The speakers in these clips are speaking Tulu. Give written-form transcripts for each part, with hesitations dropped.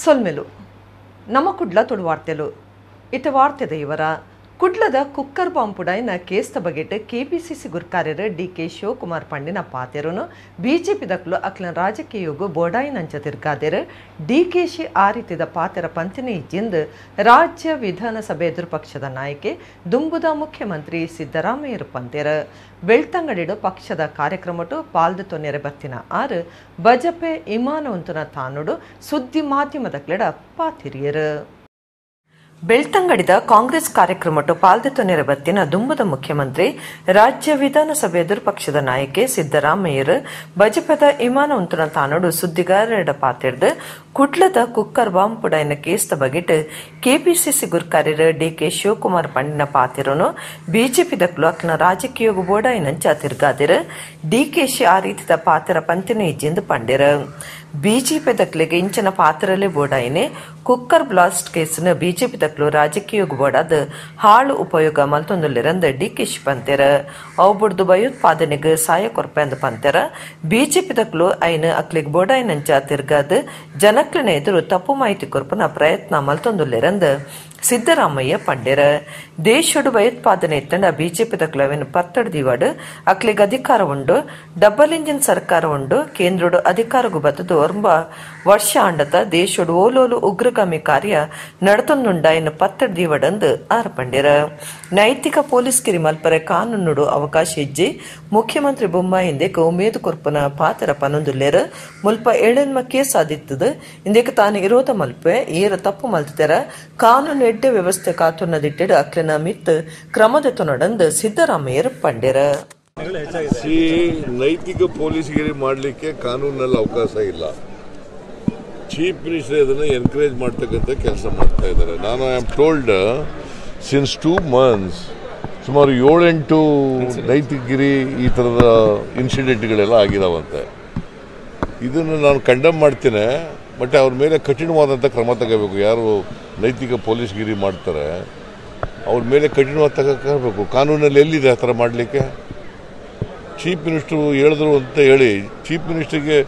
ಸೊಲ್ಮೆಲು ನಮ್ಮ ಕುಡ್ಲ ತುಳು ವಾರ್ತೆಲು ಇತ ವಾರ್ತೆದ ಇವರ ಕುಡ್ಲದ ಕುಕ್ಕರ್ ಬಾಂಬ್ ಕೇಸ್ದ ಬಗೆಟ್ ಕೆಪಿಸಿಸಿ ಗುರ್ಕಾರ್ಯರು ಡಿಕೆ ಶಿವಕುಮಾರ್ ಪಂಡಿನ ಪಾತೆರುನು ಬಿಜೆಪಿ ದಕ್ಲು ಅಕ್ಲನ ರಾಜಕೀಯಗು ಬೋಡಾಯಿನಂಚ ತಿರ್ಗಾದೆರು. ಡಿಕೆಶಿ ಆ ರೀತಿದ ಪಾತೆರ ಪಂತಿನ ಇಜ್ಜಿಂದು ರಾಜ್ಯ ವಿಧಾನಸಭೆ ಎದುರುಪಕ್ಷದ ನಾಯಕೆ ದುಂಬುದ ಮುಖ್ಯಮಂತ್ರಿ ಸಿದ್ದರಾಮಯ್ಯರು ಪಂತೆರು. ಬೆಳ್ತಂಗಡಿಡು ಪಕ್ಷದ ಕಾರ್ಯಕ್ರಮಟು ಪಾಲ್ದು ತೊನ್ನೆರೆ ಬತ್ತಿನ ಆರು ಬಜಪೆ ಇಮಾನವಂತನ ತಾನುಡು ಸುದ್ದಿ ಮಾಧ್ಯಮದಕ್ಲೆಡ ಪಾತಿರಿಯರು. ಬೆಳ್ತಂಗಡಿದ ಕಾಂಗ್ರೆಸ್ ಕಾರ್ಯಕ್ರಮಟು ಪಾಲ್ದೆತ್ತು ನೆರಬತ್ತಿನ ದುಂಬುದ ಮುಖ್ಯಮಂತ್ರಿ ರಾಜ್ಯ ವಿಧಾನಸಭೆ ಎದುರುಪಕ್ಷದ ನಾಯಕೆ ಸಿದ್ದರಾಮಯ್ಯರು ಬಜಪೆದ ಇಮಾನವಂತನ ತಾನೋಡು ಸುದ್ದಿಗಾರರ ಪಾತಿರ್ದು ಕುಡ್ಲದ ಕುಕ್ಕರ್ ಬಾಂಬ್ ಪುಡಾಯಿನ ಕೇಸ್ದ ಬಗೆಟ್ ಕೆಪಿಸಿಸಿ ಗುರ್ಕಾರ್ಯರು ಡಿಕೆ ಶಿವಕುಮಾರ್ ಪಂಡಿನ ಪಾತಿರುನು ಬಿಜೆಪಿ ದಕ್ಲು ಅಕ್ನ ರಾಜಕೀಯಗು ಬೋಡಾಯಿನಂಚ ತಿರ್ಗಾದಿರು. ಡಿಕೆಶಿ ಆ ರೀತಿದ ಪಾತಿರ ಪಂತಿನ ಇಜ್ಜಿಂದು ಪಂಡಿರು. ಬಿಜೆಪಿ ದಕ್ಲಿಗೆ ಇಂಚಿನ ಪಾತ್ರಲೇ ಬೋಡಾಯಿನೆ ಕುಕ್ಕರ್ ಬ್ಲಾಸ್ಟ್ ಕೇಸ್ನ ಬಿಜೆಪಿ ದಕ್ಲು ರಾಜಕೀಯಗು ಬೋಡಾದ ಹಾಳು ಉಪಯೋಗ ಮಲ್ತೊಂದುಲ್ಲಿರಂದು ಡಿಕೆಶಿ ಪಂತೆರ. ಅವು ಬುಡ್ದು ಭಯೋತ್ಪಾದನೆಗೆ ಸಾಯ ಕೊರ್ಪೆಂದು ಪಂತೆರ. ಬಿಜೆಪಿ ದಕ್ಲು ಐನ ಅಕ್ಲಿಗ್ ಬೋಡಾಯಿನಂಚ ತಿರ್ಗಾದ ಜನಕ್ಲಿನ ಎದುರು ತಪ್ಪು ಮಾಹಿತಿ ಕೊರ್ಪನ ಪ್ರಯತ್ನ ಮಲ್ತೊಂದುಲ್ಲಿರಂದು ಸಿದ್ದರಾಮಯ್ಯ ಪಂಡೆರ. ದೇಶಡು ಭಯೋತ್ಪಾದನೆ ಇತ್ತಂಡ ಬಿಜೆಪಿ ದಕ್ಲವೇನು ಪತ್ತಡ ದಿವಾಡು ಅಕ್ಲಿಗ್ ಅಧಿಕಾರ ಉಂಡು, ಡಬಲ್ ಇಂಜಿನ್ ಸರ್ಕಾರ ಉಂಡು, ಕೇಂದ್ರಡು ಅಧಿಕಾರಗು ಬತ್ತದು ಒರ್ಂಬ ವರ್ಷ ಆಂಡತ ದೇಶಡು ಓಲೋಲು ಉಗ್ರಗಾಮಿ ಕಾರ್ಯ ನಡತೊಂದುಂಡಾಯಿನ ಪತ್ತಡ ದಿವಾಡಂದು ಆರ್ ಪಂಡೆರ. ನೈತಿಕ ಪೊಲೀಸ್ ಕಿರಿ ಮಲ್ಪರೆ ಕಾನೂನುಡು ಅವಕಾಶ ಇಜ್ಜಿ ಮುಖ್ಯಮಂತ್ರಿ ಬೊಮ್ಮಾಯಿ ಇಂದೆಕ್ ಉಮೇದು ಕೊರ್ಪನ ಪಾತರ ಪನೊಂದುಲ್ಲೇರು. ಮುಲ್ಪ ಏಳೆನ್ಮ ಕೇಸ್ ಆದಿತ್ತದು ಇಂದೆಕ್ ತಾನು ಇರೋದ ಮಲ್ಪೆ ಏರ ತಪ್ಪು ಮಲ್ತೆರ ಕಾನೂನು ಎಡ್ಡೆ ವ್ಯವಸ್ಥೆ ಕಾತುನ್ನದಿಟ್ಟೆಡು ಅಕ್ಲಿನ ಮಿತ್ ಕ್ರಮದ ತೊನಡಂದು ಸಿದ್ದರಾಮಯ್ಯರು ಪಂಡೆರ. ನೈತಿಕ ಪೊಲೀಸ್ಗಿರಿ ಮಾಡಲಿಕ್ಕೆ ಕಾನೂನಲ್ಲಿ ಅವಕಾಶ ಇಲ್ಲ. ಚೀಫ್ ಮಿನಿಸ್ಟರ್ ಅದನ್ನು ಎನ್ಕರೇಜ್ ಮಾಡ್ತಕ್ಕಂಥ ಕೆಲಸ ಮಾಡ್ತಾ ಇದ್ದಾರೆ. ನಾನು I am told since 2 months ಸುಮಾರು 7-8 ನೈತಿಕಗಿರಿ ಈ ಥರದ ಇನ್ಸಿಡೆಂಟ್ಗಳೆಲ್ಲ ಆಗಿದಾವಂತೆ. ಇದನ್ನು ನಾನು ಕಂಡಮ್ ಮಾಡ್ತೇನೆ, ಬಟ್ ಅವ್ರ ಮೇಲೆ ಕಠಿಣವಾದಂಥ ಕ್ರಮ ತಗೋಬೇಕು. ಯಾರು ನೈತಿಕ ಪೊಲೀಸ್ಗಿರಿ ಮಾಡ್ತಾರೆ ಅವ್ರ ಮೇಲೆ ಕಠಿಣವಾದ ತಗೋಬೇಕು. ಕಾನೂನಲ್ಲಿ ಎಲ್ಲಿದೆ ಆ ಥರ ಮಾಡಲಿಕ್ಕೆ? ಚೀಫ್ ಮಿನಿಸ್ಟ್ರು ಹೇಳಿದ್ರು ಅಂತ ಹೇಳಿ ಚೀಫ್ ಮಿನಿಸ್ಟ್ರಿಗೆ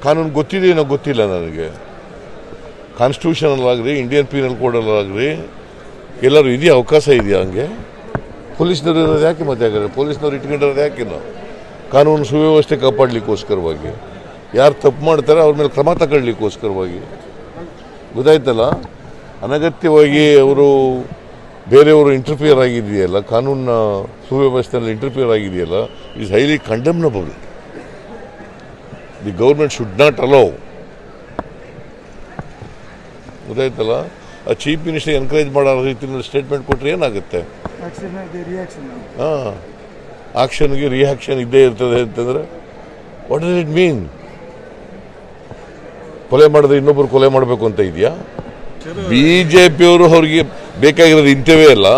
ಕಾನೂನು ಗೊತ್ತಿದೆಯೇನೋ ಗೊತ್ತಿಲ್ಲ ನನಗೆ. ಕಾನ್ಸ್ಟಿಟ್ಯೂಷನಲ್ಲಾಗಲಿ ಇಂಡಿಯನ್ ಪೀನಲ್ ಕೋಡಲ್ಲಾಗಲಿ ಎಲ್ಲರೂ ಇದೆಯಾ ಅವಕಾಶ ಇದೆಯಾ ಹಂಗೆ? ಪೊಲೀಸ್ನವರು ಇರೋದು ಯಾಕೆ ಮತ್ತೆ? ಹಾಗಾದರೆ ಪೊಲೀಸ್ನವ್ರು ಇಟ್ಕೊಂಡಿರೋದು ಯಾಕೆ? ನಾವು ಕಾನೂನು ಸುವ್ಯವಸ್ಥೆ ಕಾಪಾಡಲಿಕ್ಕೋಸ್ಕರವಾಗಿ, ಯಾರು ತಪ್ಪು ಮಾಡ್ತಾರೆ ಅವ್ರ ಮೇಲೆ ಕ್ರಮ ತಗೊಳ್ಲಿಕ್ಕೋಸ್ಕರವಾಗಿ. ಗೊತ್ತಾಯ್ತಲ್ಲ? ಅನಗತ್ಯವಾಗಿ ಅವರು ಬೇರೆಯವರು ಇಂಟರ್ಫಿಯರ್ ಆಗಿದೆಯಲ್ಲ, ಕಾನೂನಿನ ಸುವ್ಯವಸ್ಥೆಯಲ್ಲಿ ಇಂಟರ್ಫಿಯರ್ ಆಗಿದೆಯಲ್ಲ, is highly condemnable. The government should not allow. ಗೊತ್ತಾಯ್ತಲ್ಲ? ಆ ಚೀಫ್ ಮಿನಿಸ್ಟರ್ ಎನ್ಕರೇಜ್ ಮಾಡೋ ರೀತಿಯಲ್ಲಿ ಸ್ಟೇಟ್ಮೆಂಟ್ ಕೊಟ್ಟರೆ ಏನಾಗುತ್ತೆ? ಹಾಂ, ಆಕ್ಷನ್ಗೆ ರಿಯಾಕ್ಷನ್ ಇದ್ದೇ ಇರ್ತದೆ ಅಂತಂದರೆ what does it mean? ಕೊಲೆ ಮಾಡಿದ್ರೆ ಇನ್ನೊಬ್ಬರು ಕೊಲೆ ಮಾಡಬೇಕು ಅಂತ ಇದೆಯಾ? ಬಿ ಜೆ ಪಿಯವರು ಅವ್ರಿಗೆ ಬೇಕಾಗಿರೋದು ಇಂಥವೇ ಅಲ್ಲ.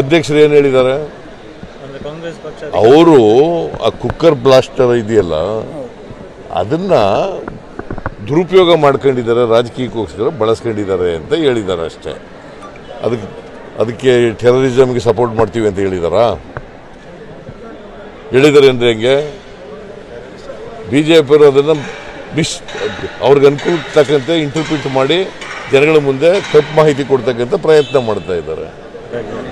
ಅಧ್ಯಕ್ಷರು ಏನು ಹೇಳಿದ್ದಾರೆ ಅವರು? ಆ ಕುಕ್ಕರ್ ಬ್ಲಾಸ್ಟರ್ ಇದೆಯಲ್ಲ ಅದನ್ನು ದುರುಪಯೋಗ ಮಾಡ್ಕೊಂಡಿದ್ದಾರೆ, ರಾಜಕೀಯಕ್ಕೋಸ್ಕರ ಬಳಸ್ಕೊಂಡಿದ್ದಾರೆ ಅಂತ ಹೇಳಿದ್ದಾರೆ ಅಷ್ಟೇ. ಅದಕ್ಕೆ ಅದಕ್ಕೆ ಟೆರರಿಸಮ್ಗೆ ಸಪೋರ್ಟ್ ಮಾಡ್ತೀವಿ ಅಂತ ಹೇಳಿದಾರಾ? ಹೇಳಿದ್ದಾರೆ ಅಂದರೆ ಹೆಂಗೆ? ಬಿ ಜೆ ಪಿಯವರು ಅದನ್ನು ಅವ್ರಿಗೆ ಅನುಕೂಲಕ್ಕೆ ತಕ್ಕಂತೆ ಇಂಟರ್ಪ್ರಿಟ್ ಮಾಡಿ ಜನಗಳ ಮುಂದೆ ತಪ್ಪು ಮಾಹಿತಿ ಕೊಡ್ತಕ್ಕಂಥ ಪ್ರಯತ್ನ ಮಾಡ್ತಾ ಇದ್ದಾರೆ.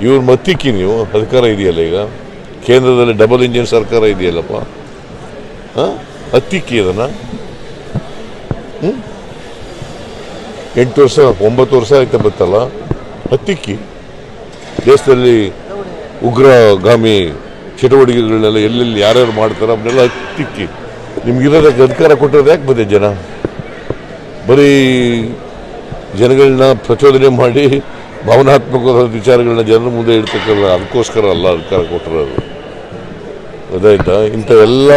ಇವ್ರ ಮತ್ತಿಕ್ಕಿ ನೀವು ಅಧಿಕಾರ ಇದೆಯಲ್ಲ, ಈಗ ಕೇಂದ್ರದಲ್ಲಿ ಡಬಲ್ ಇಂಜಿನ್ ಸರ್ಕಾರ ಇದೆಯಲ್ಲಪ್ಪ, ಹಾಂ, ಹತ್ತಿಕ್ಕಿ ಅದನ್ನು. 8 ವರ್ಷ 9 ವರ್ಷ ಆಯ್ತಾ ಬತ್ತಲ್ಲ, ಹತ್ತಿಕ್ಕಿ. ದೇಶದಲ್ಲಿ ಉಗ್ರಗಾಮಿ ಚಟುವಟಿಕೆಗಳನ್ನೆಲ್ಲ ಎಲ್ಲೆಲ್ಲಿ ಯಾರ್ಯಾರು ಮಾಡ್ತಾರೋ ಅವನ್ನೆಲ್ಲ ಹತ್ತಿಕ್ಕಿ. ನಿಮ್ಗಿರೋದಕ್ಕೆ ಅಧಿಕಾರ ಕೊಟ್ಟಿರೋದು ಯಾಕೆ ಬಂದೆ ಜನ? ಬರೀ ಜನಗಳನ್ನ ಪ್ರಚೋದನೆ ಮಾಡಿ ಭಾವನಾತ್ಮಕವಾದ ವಿಚಾರಗಳನ್ನ ಜನರ ಮುಂದೆ ಇಡ್ತಕ್ಕಲ್ಲ, ಅದಕ್ಕೋಸ್ಕರ ಅಲ್ಲ ಅಧಿಕಾರ ಕೊಟ್ಟಿರೋದು. ಅದಾಯ್ತಾ? ಇಂಥವೆಲ್ಲ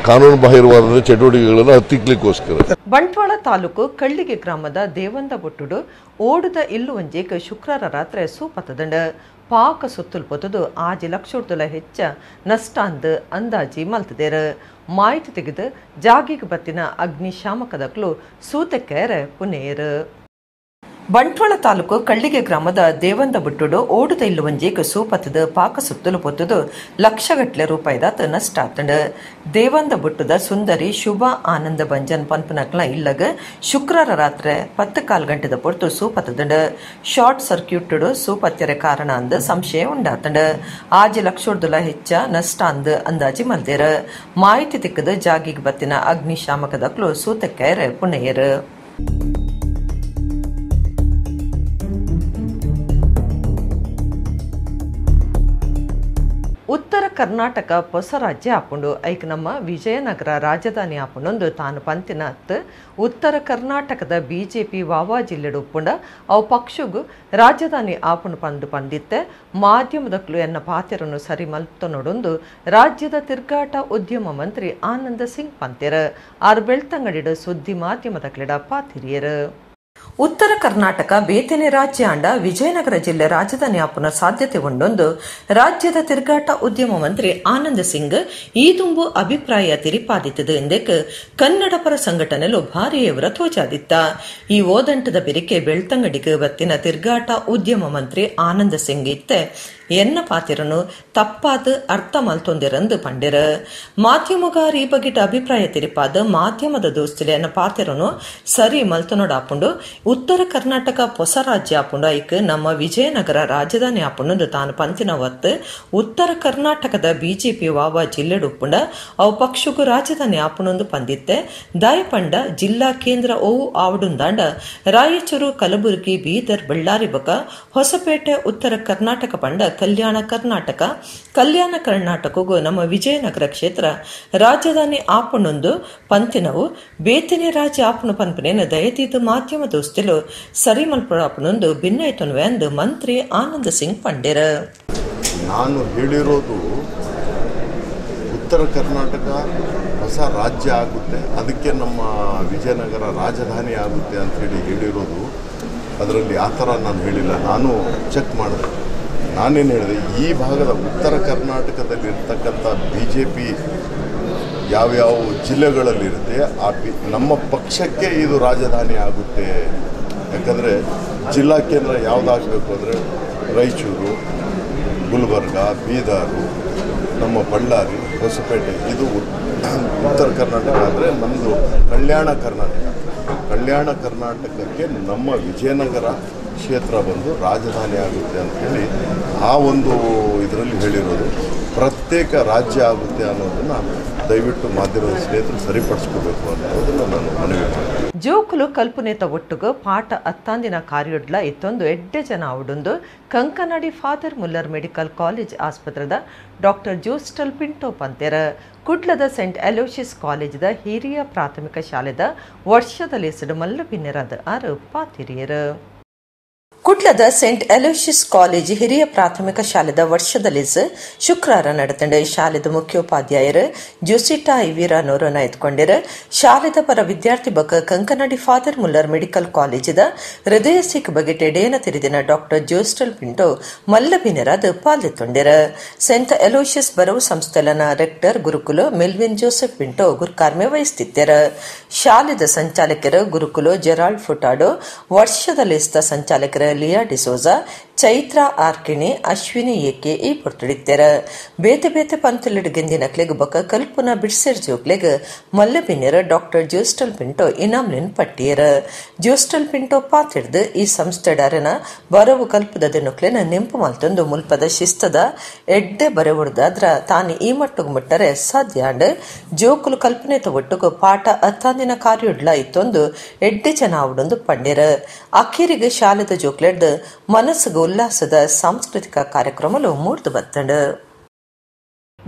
ಕಾನೂನು ಬಾಹಿರವಾದ ಚಟುವಟಿಕೆಗಳನ್ನು ಹತ್ತಿಕ್ಕಲಿಕ್ಕೋಸ್ಕರ. ಬಂಟ್ವಾಳ ತಾಲೂಕು ಕಳ್ಳಿಗೆ ಗ್ರಾಮದ ದೇವಂದ ಬೊಟ್ಟುಡು ಓಡುದ ಇಲ್ಲುವಂಜೇಕ್ ಶುಕ್ರವಾರ ರಾತ್ರಿ ಸೂಪತದಂಡ ಪಾಕ ಸುತ್ತುಲ್ ಪೊತದು 5 ಲಕ್ಷ ಹೆಚ್ಚ ನಷ್ಟ ಅಂದ್ ಅಂದಾಜಿ ಮಲ್ತದೇರು. ಮಾಹಿತಿ ತೆಗೆದು ಜಾಗಿಗೆ ಬತ್ತಿನ ಅಗ್ನಿಶಾಮಕದಕ್ಲು ಸೂತಕ್ಕೆರೆ ಪುನೇರು. ಬಂಟ್ವಾಳ ತಾಲೂಕು ಕಳ್ಳಿಗೆ ಗ್ರಾಮದ ದೇವಂದ ಬುಟ್ಟುಡು ಓಡುದ ಇಲ್ಲು ಒಂಜೇಕ್ ಸೂಪತ್ತದ ಪಾಕ ಸುತ್ತಲು ಪೊತ್ತುದು ಲಕ್ಷಗಟ್ಲೆ ರೂಪಾಯಿದಾತ ನಷ್ಟ ಆತಂಡು. ದೇವಂದ ಬುಟ್ಟುದ ಸುಂದರಿ ಶುಭ ಆನಂದ ಬಂಜನ್ ಪನ್ಪನಕ್ಲ ಇಲ್ಲಗ ಶುಕ್ರವಾರ ರಾತ್ರಿ 10:15 ಗಂಟೆದ ಪೊರ್ತು ಸೂಪತ್ತದಂಡು. ಶಾರ್ಟ್ ಸರ್ಕ್ಯೂಟ್ ಸೂಪತ್ಯರ ಕಾರಣ ಅಂದ್ ಸಂಶಯ ಉಂಡಾತಂಡು. 5 ಲಕ್ಷ ಹೆಚ್ಚ ನಷ್ಟ ಅಂದ್ ಅಂದಾಜಿ ಮಲ್ದೇರ. ಮಾಹಿತಿ ತಿಕ್ಕದ ಜಾಗಿಗೆ ಬತ್ತಿನ ಅಗ್ನಿಶಾಮಕದಕ್ಲು ಸೂತಕ್ಕಾಯರ ಪುಣೆಯರು. ಉತ್ತರ ಕರ್ನಾಟಕ ಹೊಸ ರಾಜ್ಯ ಆಪುಂಡು ಐಕ್ ನಮ್ಮ ವಿಜಯನಗರ ರಾಜಧಾನಿ ಆಪುಂಡೊಂದು ತಾನು ಪಂತಿನ ಅತ್ತು ಉತ್ತರ ಕರ್ನಾಟಕದ ಬಿಜೆಪಿ ವಾವಾ ಜಿಲ್ಲೆಡು ಉಪ್ಪುಂಡ ಅವು ಪಕ್ಷಗೂ ರಾಜಧಾನಿ ಆಪುಂಡು ಪಂದು ಪಂದಿತ್ತೆ ಮಾಧ್ಯಮದಕ್ಲು ಎನ್ನ ಪಾತ್ರನ್ನು ಸರಿ ಮಲ್ತನೊಡೊಂದು ರಾಜ್ಯದ ತಿರ್ಗಾಟ ಉದ್ಯಮ ಮಂತ್ರಿ ಆನಂದ ಸಿಂಗ್ ಪಂತೆರ ಆರು ಬೆಳ್ತಂಗಡಿಡು ಸುದ್ದಿ ಮಾಧ್ಯಮದಕ್ಲಿಡ ಪಾತಿರಿಯರು. ಉತ್ತರ ಕರ್ನಾಟಕ ಬೇತನೆ ರಾಜ್ಯ ಅಂಡ ವಿಜಯನಗರ ಜಿಲ್ಲೆ ರಾಜಧಾನಿ ಆಪುನ ಸಾಧ್ಯತೆ ಉಂಡೊಂದು ರಾಜ್ಯದ ತಿರುಗಾಟ ಉದ್ಯಮ ಮಂತ್ರಿ ಆನಂದ್ ಸಿಂಗ್ ಈ ತುಂಬು ಅಭಿಪ್ರಾಯ ತಿರಿಪಾದಿತ್ತದು ಎಂದಕ್ಕೆ ಕನ್ನಡ ಪರ ಸಂಘಟನೆಲು ಭಾರಿಯವರ ತೋಜಾದಿತ್ತ. ಈ ಓದಂಟದ ಬೆರಿಕೆ ಬೆಳ್ತಂಗಡಿಗೆ ಬತ್ತಿನ ತಿರುಗಾಟ ಉದ್ಯಮ ಮಂತ್ರಿ ಆನಂದ್ ಸಿಂಗ್ ಇತ್ತೆ ಎನ್ನ ಪಾತಿರನು ತಪ್ಪಾದ ಅರ್ಥ ಮಲ್ತೊಂದಿರಂದು ಪಂಡಿರ. ಮಾಧ್ಯಮಗಾರ ಈ ಬಗೆಟ ಅಭಿಪ್ರಾಯ ತಿರಿಪಾದ ಮಾಧ್ಯಮದ ದೋಸ್ತಿಲೆ ಎನ್ನ ಪಾತಿರನು ಸರಿ ಮಲ್ತನೋಡಾಪುಂಡು ಉತ್ತರ ಕರ್ನಾಟಕ ಹೊಸ ರಾಜ್ಯ ಆಪುಂಡು ಐಕ್ ನಮ್ಮ ವಿಜಯನಗರ ರಾಜಧಾನಿ ಆಪುಂಡು ತಾನು ಪಂತಿನ ಒತ್ತು ಉತ್ತರ ಕರ್ನಾಟಕದ ಬಿಜೆಪಿ ವಾವಾ ಜಿಲ್ಲೆಡು ಉಪ್ಪುಂಡ ಅವು ಪಕ್ಷಕ್ಕೂ ರಾಜಧಾನಿ ಆಪುಣೊಂದು ಪಂದಿತ್ತೆ. ದಾಯಪಂಡ ಜಿಲ್ಲಾ ಕೇಂದ್ರ ಓವು ಆವಡುಂದಾಂಡ ರಾಯಚೂರು, ಕಲಬುರಗಿ, ಬೀದರ್, ಬಳ್ಳಾರಿ ಬಕ ಹೊಸಪೇಟೆ ಉತ್ತರ ಕರ್ನಾಟಕ ಪಂಡ ಕಲ್ಯಾಣ ಕರ್ನಾಟಕ, ಕಲ್ಯಾಣ ಕರ್ನಾಟಕಗೂ ನಮ್ಮ ವಿಜಯನಗರ ಕ್ಷೇತ್ರ ರಾಜಧಾನಿ ಆಪುಣೊಂದು ಪಂತಿನವು ಬೇತನೆ ರಾಜ್ಯ ಆಪುಣ ಪನ್ಪನೇನು ದಯತೀತು ಮಾಧ್ಯಮ ದೋಸ್ತಿಲು ಸರಿ ಮಲ್ಪುಣೊಂದು ಭಿನ್ನಾಯ್ತನ್ವೆ ಎಂದು ಮಂತ್ರಿ ಆನಂದ್ ಸಿಂಗ್ ಪಂಡೇರ. ನಾನು ಹೇಳಿರೋದು ಉತ್ತರ ಕರ್ನಾಟಕ ಹೊಸ ರಾಜ್ಯ ಆಗುತ್ತೆ, ಅದಕ್ಕೆ ನಮ್ಮ ವಿಜಯನಗರ ರಾಜಧಾನಿ ಆಗುತ್ತೆ ಅಂತ ಹೇಳಿ ಹೇಳಿರೋದು. ಅದರಲ್ಲಿ ಆ ಥರ ನಾನು ಹೇಳಿಲ್ಲ. ನಾನು ಚೆಕ್ ಮಾಡಿದೆ. ನಾನೇನು ಹೇಳಿದೆ, ಈ ಭಾಗದ ಉತ್ತರ ಕರ್ನಾಟಕದಲ್ಲಿರ್ತಕ್ಕಂಥ ಬಿ ಜೆ ಪಿ ಯಾವ್ಯಾವ ಜಿಲ್ಲೆಗಳಲ್ಲಿರುತ್ತೆ ಆ ನಮ್ಮ ಪಕ್ಷಕ್ಕೆ ಇದು ರಾಜಧಾನಿ ಆಗುತ್ತೆ. ಯಾಕಂದರೆ ಜಿಲ್ಲಾ ಕೇಂದ್ರ ಯಾವುದಾಗಬೇಕು ಅಂದರೆ ರಾಯಚೂರು, ಗುಲ್ಬರ್ಗ, ಬೀದರು, ನಮ್ಮ ಬಳ್ಳಾರಿ, ಹೊಸಪೇಟೆ, ಇದು ಉತ್ತರ ಕರ್ನಾಟಕ. ಅಂದರೆ ನಮ್ಮದು ಕಲ್ಯಾಣ ಕರ್ನಾಟಕ. ಕಲ್ಯಾಣ ಕರ್ನಾಟಕಕ್ಕೆ ನಮ್ಮ ವಿಜಯನಗರ ಕ್ಷೇತ್ರ ಬಂದು ರಾಜಧಾನಿ ಆಗುತ್ತೆ ಅಂಥೇಳಿ ಆ ಒಂದು ಇದರಲ್ಲಿ ಹೇಳಿರೋದು. ಪ್ರತ್ಯೇಕ ರಾಜ್ಯ ಆಗುತ್ತೆ ಅನ್ನೋದನ್ನು ದಯವಿಟ್ಟು ಮಾಧ್ಯಮದ ಸ್ನೇಹಿತರು ಸರಿಪಡಿಸ್ಕೋಬೇಕು ಅನ್ನೋದನ್ನು ನಾನು ಮನವಿ ಮಾಡ್ತೀನಿ. ಜೋಕುಲು ಕಲ್ಪನೆತ ಒಟ್ಟುಗು ಪಾಠ ಅತ್ತಾಂದಿನ ಕಾರ್ಯೊಡ್ಲ ಇತ್ತೊಂದು ಎಡ್ಡೆ ಜನ ಅವಡೊಂದು Kankanady father Muller medical college ಆಸ್ಪತ್ರೆದ doctor ಜೋಸ್ಟಲ್ Pinto ಪಂತೆರ. ಕುಡ್ಲದ ಸೆಂಟ್ ಅಲೋಷಿಯಸ್ ಕಾಲೇಜದ ಹಿರಿಯ ಪ್ರಾಥಮಿಕ ಶಾಲೆದ ವರ್ಷದ ಲೇಸಡು ಮಲ್ಲ ಭಿನ್ನರಾದ ಆರು ಪಾತಿರಿಯರು. ಕುಡ್ಲದ ಸೆಂಟ್ ಅಲೋಷಿಯಸ್ ಕಾಲೇಜ್ ಹಿರಿಯ ಪ್ರಾಥಮಿಕ ಶಾಲೆದ ವರ್ಷದ ಲೇಸ್ ಶುಕ್ರವಾರ ನಡೆತಂಡ. ಶಾಲೆದ ಮುಖ್ಯೋಪಾಧ್ಯಾಯರು ಜೋಸಿಟಾ ಐವೀರಾ ನೋರನ ಎತ್ಕೊಂಡಿರ. ಶಾಲೆದ ಪರ ವಿದ್ಯಾರ್ಥಿ ಬಕ ಕಂಕನಾಡಿ ಫಾದರ್ ಮುಲ್ಲರ್ ಮೆಡಿಕಲ್ ಕಾಲೇಜಿದ ಹೃದಯ ಸಿಕ್ ಬಗೆಟೆ ಡೇನ ತಿರಿದಿನ ಡಾಕ್ಟರ್ ಜೋಸ್ಟಲ್ ಪಿಂಟೋ ಮಲ್ಲಬಿನರಾದ ಪಾಲ್ದೆತ್ತೊಂಡಿರ. ಸೆಂಟ್ ಅಲೋಷಿಯಸ್ ಬರವು ಸಂಸ್ಥೆಲನ ರೆಕ್ಟರ್ ಗುರುಕುಲು ಮೆಲ್ವಿನ್ ಜೋಸೆಫ್ ಪಿಂಟೋ ಗುರುಕಾರ್ಮೆ ವಹಿಸುತ್ತಿದ್ದರ. ಶಾಲೆದ ಸಂಚಾಲಕರು ಗುರುಕುಲು ಜೆರಾಲ್ಡ್ ಫುಟಾಡೋ, ವರ್ಷದ ಲೇಸ್ದ ಸಂಚಾಲಕರ ಲಿಯಾ ಡಿಸೋಜಾ, ಚೈತ್ರಾ ಆರ್ಕಿಣಿ, ಅಶ್ವಿನಿ ಏಕೆ ಈ ಪೊರ್ತುಡಿತ್ತೆರ. ಬೇತೆ ಬೇತೆ ಪಂತಲಿಡ್ ಗೆಂದಿನಕ್ಲೆಗ್ ಬೊಕ ಕಲ್ಪುನ ಬಿಡ್ಸೆರ್ ಜೋಕ್ಲೆಗ್ ಮಲ್ಲಬಿನ್ಯರ ಡಾಕ್ಟರ್ ಜೋಸ್ಟಲ್ ಪಿಂಟೋ ಇನಾಮ್ಲಿನ್ ಪಟ್ಟಿಯರ. ಜೋಸ್ಟಲ್ ಪಿಂಟೋ ಪಾತಿಡ್ದು ಈ ಸಂಸ್ಥೆಡಾರನ ಬರವು ಕಲ್ಪದ ದಿನಕ್ಲೆನ ನೆಂಪು ಮಲ್ತೊಂದು ಮುಲ್ಪದ ಶಿಸ್ತದ ಎಡ್ಡೆ ಬರವುಡ್ದಾದ್ರ ತಾನು ಈ ಮಟ್ಟುಗು ಮುಟ್ಟರೆ ಸಾಧ್ಯ ಅಂಡ್ ಜೋಕುಲು ಕಲ್ಪನೆ ಒಟ್ಟುಗು ಪಾಠ ಅತ್ತಾಂದಿನ ಕಾರ್ಯೊಡ್ಲ ಇತ್ತೊಂದು ಎಡ್ಡೆ ಜನ ಅವಡೊಂದು ಪಂಡಿರ. ಅಖೀರಿಗೆ ಶಾಲೆದ ಜೋಕ್ಲೆಡ್ದು ಮನಸ್ಸುಗು ಉಲ್ಲಾಸದ ಸಾಂಸ್ಕೃತಿಕ ಕಾರ್ಯಕ್ರಮಲು ಮೂರ್ದು ಬತ್ತಂಡು.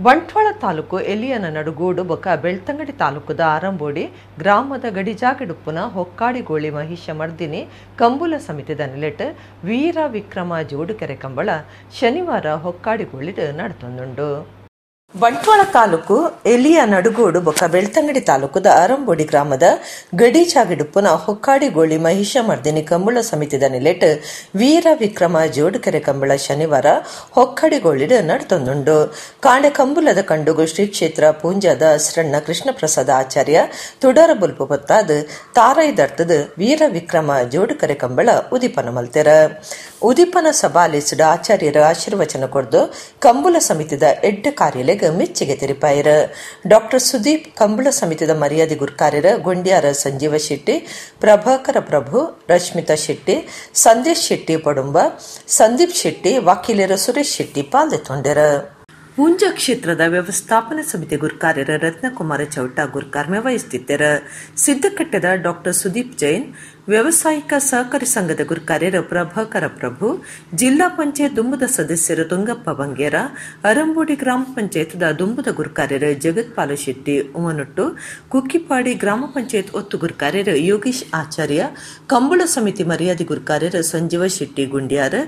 ಬಂಟ್ವಾಳ ತಾಲೂಕು ಎಲಿಯನ ನಡುಗೂಡು ಬೊಕ ಬೆಳ್ತಂಗಡಿ ತಾಲೂಕುದ ಆರಂಬೋಡಿ ಗ್ರಾಮದ ಗಡಿಜಾಗಡುಪ್ಪುನ ಹೊಕ್ಕಾಡಿಗೋಳಿ ಮಹಿಷ ಮರ್ದಿನಿ ಕಂಬುಲ ಸಮಿತಿದ ನಿಲೆಟ್ ವೀರ ವಿಕ್ರಮ ಜೋಡುಕೆರೆ ಕಂಬಳ ಶನಿವಾರ ಹೊಕ್ಕಾಡಿಗೋಳಿಡ್ ನಡತೊಂದುಂಡು. ಬಂಟ್ವಾಳ ತಾಲೂಕು ಎಲಿಯ ನಡುಗೋಡು ಬೊಕ್ಕ ಬೆಳ್ತಂಗಡಿ ತಾಲೂಕುದ ಅರಂಬೋಡಿ ಗ್ರಾಮದ ಗಡಿಚಾಗಿಡುಪ್ಪುನ ಹೊಕ್ಕಾಡಿಗೋಳಿ ಮಹಿಷಮರ್ದಿನಿ ಕಂಬಳ ಸಮಿತಿದ ನಿಲೆಟ್ ವೀರ ವಿಕ್ರಮ ಜೋಡುಕೆರೆ ಕಂಬಳ ಶನಿವಾರ ಹೊಕ್ಕಾಡಿಗೋಳಿಡ್ ನಡತೊಂದುಂಡು. ಕಾಂಡೆ ಕಂಬುಲದ ಕಂಡುಗು ಶ್ರೀ ಕ್ಷೇತ್ರ ಪೂಂಜಾದ ಶ್ರಣ್ಣ ಕೃಷ್ಣ ಪ್ರಸಾದ ಆಚಾರ್ಯ ತುಡರ ಬುಲ್ಪು ಪೊತ್ತಾದ್ ತಾರೈದರ್ತದ ವೀರ ವಿಕ್ರಮ ಜೋಡುಕೆರೆ ಕಂಬಳ ಉದಿಪನ ಮಲ್ತೆರ. ಉದಿಪನ ಸಭಾಲಿಸಿದ ಆಚಾರ್ಯರ ಆಶೀರ್ವಚನ ಕೊರ್ದು ಕಂಬುಲ ಸಮಿತಿದ ಎಡ್ಡ ಕಾರ್ಯಲೆಗ್ ಮೆಚ್ಚುಗೆ ತೆರಿಪಾಯರ. ಡಾಕ್ಟರ್ ಸುದೀಪ್ ಕಂಬಳ ಸಮಿತಿದ ಮರ್ಯಾದೆ ಗುರ್ಕಾರ್ಯರ ಗೊಂಡ್ಯಾರ ಸಂಜೀವ ಶೆಟ್ಟಿ, ಪ್ರಭಾಕರ ಪ್ರಭು, ರಶ್ಮಿತಾ ಶೆಟ್ಟಿ, ಸಂದೇಶ್ ಶೆಟ್ಟಿ ಪಡುಂಬ, ಸಂದೀಪ್ ಶೆಟ್ಟಿ, ವಕೀಲರ ಸುರೇಶ್ ಶೆಟ್ಟಿ ಪಾಲ್ದೆತ್ತೊಂಡೆರ. ಪೂಂಜಾ ಕ್ಷೇತ್ರದ ವ್ಯವಸ್ಥಾಪನಾ ಸಮಿತಿ ಗುರ್ಕಾರ್ಯರ ರತ್ನಕುಮಾರ ಚೌಟ ಗುರ್ಕಾರ್ಮೆ ವಹಿಸುತ್ತಿದ್ದರು. ಸಿದ್ದಕಟ್ಟೆದ ಡಾಕ್ಟರ್ ಸುದೀಪ್ ಜೈನ್, ವ್ಯವಸಾಯಿಕ ಸಹಕಾರಿ ಸಂಘದ ಗುರ್ಕಾರ್ಯರ ಪ್ರಭಾಕರ ಪ್ರಭು, ಜಿಲ್ಲಾ ಪಂಚಾಯತ್ ದುಂಬುದ ಸದಸ್ಯರು ತುಂಗಪ್ಪ ಬಂಗೇರ, ಅರಂಬೋಡಿ ಗ್ರಾಮ ಪಂಚಾಯತ್ದ ದುಂಬುದ ಗುರ್ಕಾರ್ಯರು ಜಗತ್ಪಾಲ ಶೆಟ್ಟಿ ಉಮನೊಟ್ಟು, ಕುಕ್ಕಿಪಾಡಿ ಗ್ರಾಮ ಪಂಚಾಯತ್ ಒತ್ತು ಗುರ್ಕಾರ್ಯರು ಯೋಗೇಶ್ ಆಚಾರ್ಯ, ಕಂಬಳ ಸಮಿತಿ ಮರ್ಯಾದೆ ಗುರ್ಕಾರ್ಯರು ಸಂಜೀವ ಶೆಟ್ಟಿ ಗುಂಡ್ಯಾರ್,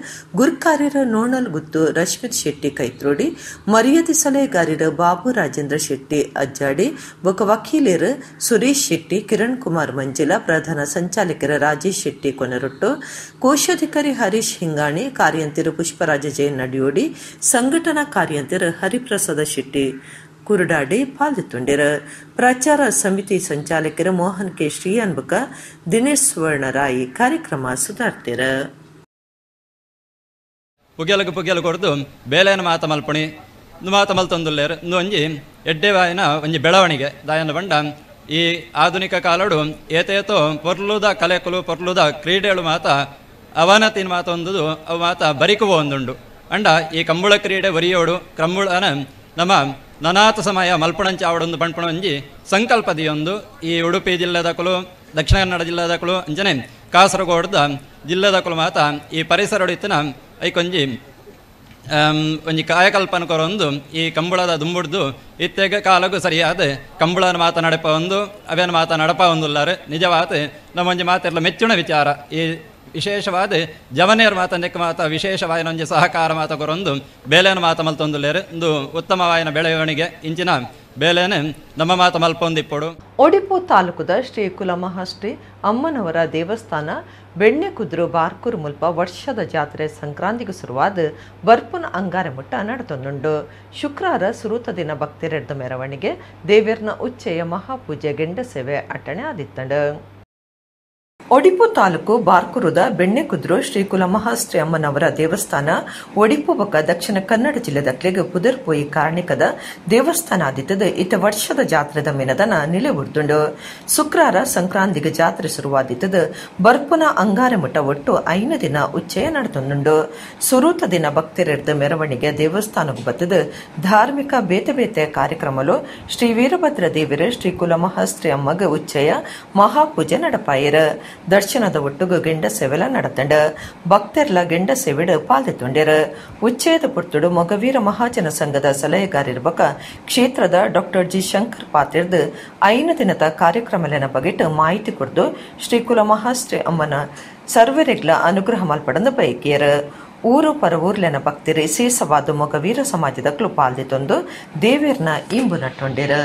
ಗುರ್ಕಾರ್ಯರ ನೋಣಲ್ ಗುತ್ತು ರಶ್ಮಿತ್ ಶೆಟ್ಟಿ ಕೈತ್ರೋಡಿ, ಮರ್ಯಾದೆ ಸಲಹೆಗಾರರು ಬಾಬು ರಾಜೇಂದ್ರ ಶೆಟ್ಟಿ ಅಜ್ಜಾಡಿ, ಬೊಕ ವಕೀಲರು ಸುರೇಶ್ ಶೆಟ್ಟಿ, ಕಿರಣ್ ಕುಮಾರ್ ಮಂಜಿಲ, ಪ್ರಧಾನ ಸಂಚಾಲಕರ ರಾಜೇಶ್ ಶೆಟ್ಟಿ ಕೊನರೊಟ್ಟು, ಕೋಶಾಧಿಕಾರಿ ಹರೀಶ್ ಹಿಂಗಾಣಿ, ಕಾರ್ಯಂತಿರು ಪುಷ್ಪರಾಜ ಜೈನ್ ನಡಿಯೋಡಿ, ಸಂಘಟನಾ ಕಾರ್ಯಂತಿರು ಹರಿಪ್ರಸಾದ ಶೆಟ್ಟಿ ಕುರುಡಾಡಿ ಪಾಲ್ದೆತ್ತೊಂಡಿರು. ಪ್ರಚಾರ ಸಮಿತಿ ಸಂಚಾಲಕರು ಮೋಹನ್ ಕೆ ಶ್ರೀಯನ್ಬಕ, ದಿನೇಶ್ ಸುವರ್ಣರಾಯಿ ಕಾರ್ಯಕ್ರಮ ಸುಧಾರ್ತಿರ. ಪುಗ್ಯಲಗು ಪುಗ್ಯಲು ಕೊಡ್ದು ಬೇಲೆನ ಮಾತ ಮಲ್ಪಣಿ ಮಾತ ಮಲ್ತೊಂದುಲ್ಲೇರು. ಇಂದು ಒಂಜಿ ಎಡ್ಡೆವಾಯಿನ ಒಂಜಿ ಬೆಳವಣಿಗೆ ದಾಯನ ಬಂಡ ಈ ಆಧುನಿಕ ಕಾಲಡು ಏತೇತೋ ಪೊರ್ಲುದ ಕಲೆಕುಲು ಪೊರ್ಲುದ ಕ್ರೀಡೆಳು ಮಾತ ಅವನತಿನ ಮಾತ ಒಂದುದು ಅವು ಮಾತ ಬರಿಕುವ ಒಂದುಂಡು. ಅಂಡ ಈ ಕಂಬುಳ ಕ್ರೀಡೆ ಒರಿಯೋಡು ಕಂಬುಳನ ನಮ್ಮ ನನಾತ ಸಮಯ ಮಲ್ಪಣಂಚಾವಡೊಂದು ಪಣ್ಪಣ ಒಂಜಿ ಸಂಕಲ್ಪದಿಯೊಂದು ಈ ಉಡುಪಿ ಜಿಲ್ಲೆದಕುಲು, ದಕ್ಷಿಣ ಕನ್ನಡ ಜಿಲ್ಲೆದಕುಲು, ಅಂಚನೆ ಕಾಸರಗೋಡ್ದ ಜಿಲ್ಲೆದಕುಲು ಮಾತ ಈ ಪರಿಸರಡಿತ್ತಿನ ಐಕೊಂಜಿ ಒಂಜಿ ಕಾಯಕಲ್ಪನ ಕೊರೊಂದು ಈ ಕಂಬಳದ ದುಂಬುಡ್ದು ಇತ್ತೆಗ ಕಾಲಗೂ ಸರಿಯಾದ ಕಂಬಳನ ಮಾತ ನಡಪ ಒಂದು ಅವೇನ ಮಾತ ನಡಪ ಒಂದುಲ್ಲಾರೆ. ನಿಜವಾದ ನಮ್ಮೊಂಜಿ ಮಾತೆಲ್ಲ ಮೆಚ್ಚುಣ ವಿಚಾರ. ಈ ವಿಶೇಷವಾದ ಜವನೇರ್ ಮಾತಂದಕ್ಕೆ ಮಾತ ವಿಶೇಷವಾಯಿನ ಒಂಜಿ ಸಹಕಾರ ಮಾತ ಕೊರೊಂದು ಬೇಲೆನ ಮಾತ ಮಲ್ತೊಂದುಲ್ಲೇರು. ಒಂದು ಉತ್ತಮವಾಯಿನ ಬೆಳವಣಿಗೆ ಇಂಚಿನ ಬೇಲೆನೆ ನಮ್ಮ ಮಾತ ಮಲ್ಪೊಂದಿಪ್ಪೊಡು. ಒಡಿಪು ತಾಲೂಕುದ ಶ್ರೀ ಕುಲಮಹಾಶ್ರೀ ಅಮ್ಮನವರ ದೇವಸ್ಥಾನ ಬೆಣ್ಣೆಕುದ್ರು ಬಾರ್ಕೂರು ಮುಲ್ಪ ವರ್ಷದ ಜಾತ್ರೆ ಸಂಕ್ರಾಂತಿಗೆ ಶುರುವಾದ ಬರ್ಪುನ ಅಂಗಾರೆ ಮುಟ್ಟ ನಡೆತೊಂದುಂಡು. ಶುಕ್ರವಾರ ಸುರೂತ ದಿನ ಭಕ್ತರೆಡ್ದ ಮೆರವಣಿಗೆ ದೇವೇರ್ನ ಉಚ್ಚೆಯ ಮಹಾಪೂಜೆ ಗೆಂಡ ಸೇವೆ ಅಟ್ಟಣೆ ಆದಿತ್ತಂಡು. ಒಡಿಪು ತಾಲೂಕು ಬಾರ್ಕೂರುದ ಬೆಣ್ಣೆಕುದ್ರು ಶ್ರೀ ಕುಲಮಹಾಶ್ರೀ ಅಮ್ಮನವರ ದೇವಸ್ಥಾನ ಒಡಿಪು ಬೊಕ್ಕ ದಕ್ಷಿಣ ಕನ್ನಡ ಜಿಲ್ಲೆದಕ್ಲೆಗ್ ಪುದರ್ಪೋಯಿ ಕಾರ್ಣಿಕದ ದೇವಸ್ಥಾನ ಆದಿತ್ತದ ಇತ ವರ್ಷದ ಜಾತ್ರೆದ ಮಿನದನ ನಿಲೆ ಉರ್ದುಂಡು. ಶುಕ್ರವಾರ ಸಂಕ್ರಾಂತಿಗೆ ಜಾತ್ರೆ ಶುರುವಾದಿತ್ತದ ಬರ್ಪುನ ಅಂಗಾರೆ ಮುಟ್ಟ ಒಟ್ಟು 5 ದಿನ ಉಚ್ಚಯ ನಡೆತೊಂದುಂಡು. ಸುರೂತ ದಿನ ಭಕ್ತರೆರ್ದ ಮೆರವಣಿಗೆ ದೇವಸ್ಥಾನಕ್ಕೆ ಬತ್ತದ ಧಾರ್ಮಿಕ ಬೇತೆ ಬೇತೆ ಕಾರ್ಯಕ್ರಮಲು ಶ್ರೀ ವೀರಭದ್ರ ದೇವರ ಶ್ರೀ ಕುಲಮಹಾಶ್ರೀ ಅಮ್ಮಗ ಉಚ್ಚಯ ಮಹಾಪೂಜೆ ನಡಪಾಯರ. ದರ್ಶನದ ಒಟ್ಟುಗು ಗೆಂಡ ಸೇವೆಲ ನಡತಂಡ. ಭಕ್ತರ್ಲ ಗೆಂಡ ಸೇವೆಡ್ ಪಾಲ್ದೆತ್ತೊಂಡೆರ್. ಉಚ್ಚಯದ ಪುರ್ತುಡು ಮೊಗವೀರ ಮಹಾಜನ ಸಂಘದ ಸಲಹೆಗಾರಿರ್ಬಕ ಕ್ಷೇತ್ರದ ಡಾಕ್ಟರ್ ಜಿ ಶಂಕರ್ ಪಾತಿರ್ದು 5 ದಿನದ ಕಾರ್ಯಕ್ರಮಲೆನ ಬಗೆಟ್ ಮಾಹಿತಿ ಕೊಡ್ದು ಶ್ರೀ ಕುಲಮಹಾಶ್ರೀ ಅಮ್ಮನ ಸರ್ವರೆಗ್ಲ ಅನುಗ್ರಹ ಮಲ್ಪಡಂದು ಬಯಕಿಯರ್. ಊರು ಪರವೂರ್ಲೆನ ಭಕ್ತರು ಸೇಸವಾದ ಮೊಗವೀರ ಸಮಾಜದ ಪಾಲ್ದೆತ್ತೊಂದು ದೇವೇರ್ನ ಇಂಬು ನಟ್ಟೊಂಡೆರ್.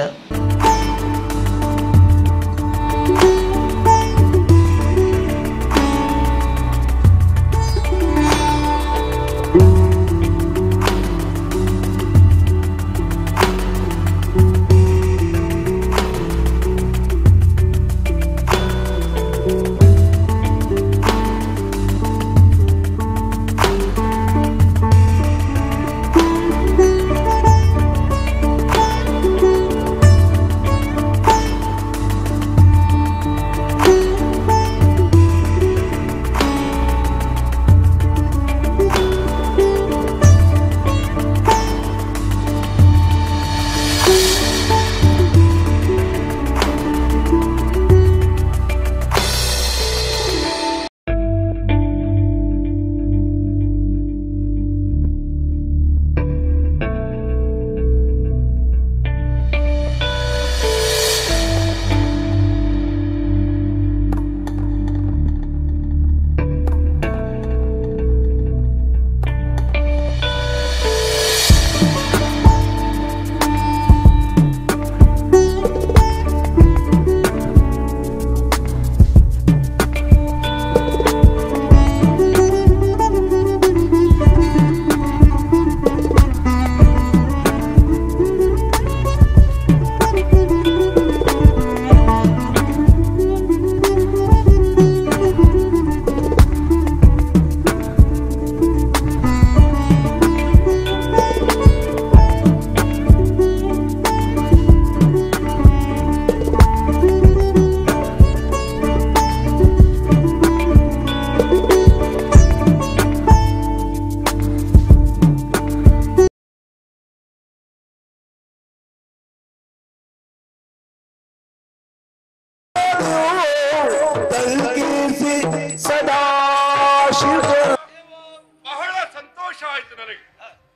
ಬಹಳ ಸಂತೋಷ ಆಯ್ತು ನನಗೆ.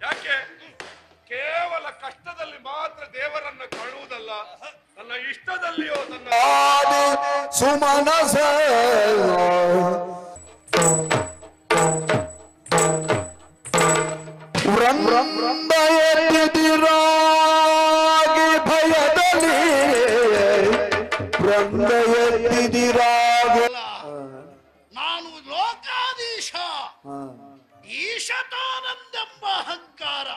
ಯಾಕೆ ಕೇವಲ ಕಷ್ಟದಲ್ಲಿ ಮಾತ್ರ ದೇವರನ್ನು ಕಾಣುವುದಲ್ಲ, ತನ್ನ ಇಷ್ಟದಲ್ಲಿಯೋ ತನ್ನ ಸುಮನಸ ವೃಂದಯತಿದಿರಾಗಿ ಭಯದಲ್ಲಿ ವೃಂದಯತಿದಿರಾಗಿ ನಾನು ಲೋಕಾಧೀಶ ಈಶತಾನಂದೆಂಬ ಅಹಂಕಾರ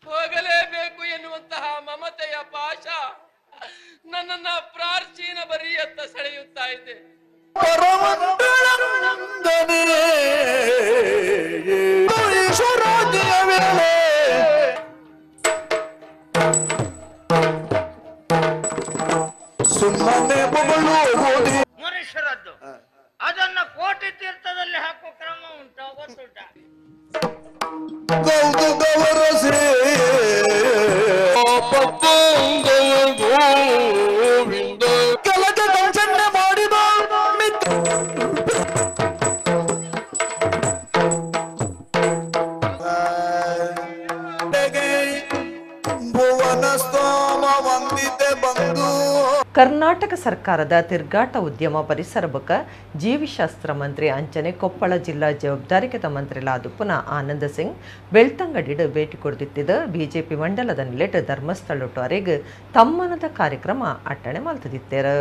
ಹೋಗಲೇಬೇಕು ಎನ್ನುವಂತಹ ಮಮತೆಯ ಪಾಶ ನನ್ನನ್ನ ಪ್ರಾಚೀನ ಬರಿಯತ್ತ ಸೆಳೆಯುತ್ತಾ ಇದೆ. ಮನುಷ್ಯರದ್ದು ಅದನ್ನ ಕೋಟಿ ತೀರ್ಥದಲ್ಲಿ ಹಾಕುವ ಕ್ರಮ ಉಂಟು, ಗೊತ್ತುಂಟ? ಮಾಡಿದ ಭುವನ ಸ್ತೋಮ ವಂದಿತೆ ಬಂದು. ಕರ್ನಾಟಕ ಸರ್ಕಾರದ ತಿರುಗಾಟ ಉದ್ಯಮ ಪರಿಸರ ಬಕ ಜೀವಿಶಾಸ್ತ್ರ ಮಂತ್ರಿ ಅಂಚನೆ ಕೊಪ್ಪಳ ಜಿಲ್ಲಾ ಜವಾಬ್ದಾರಿಕತ ಮಂತ್ರಿ ಲಾದುಪುನ ಆನಂದ ಸಿಂಗ್ ಬೆಳ್ತಂಗಡಿಡು ಭೇಟಿ ಕೊಡ್ದಿತ್ತಿದ ಬಿಜೆಪಿ ಮಂಡಲದ ನಿಲೆಟ್ ಧರ್ಮಸ್ಥಳಟುವರೆಗೆ ತಮ್ಮನದ ಕಾರ್ಯಕ್ರಮ ಅಟ್ಟಣೆ ಮಲ್ತದಿತ್ತೇರು.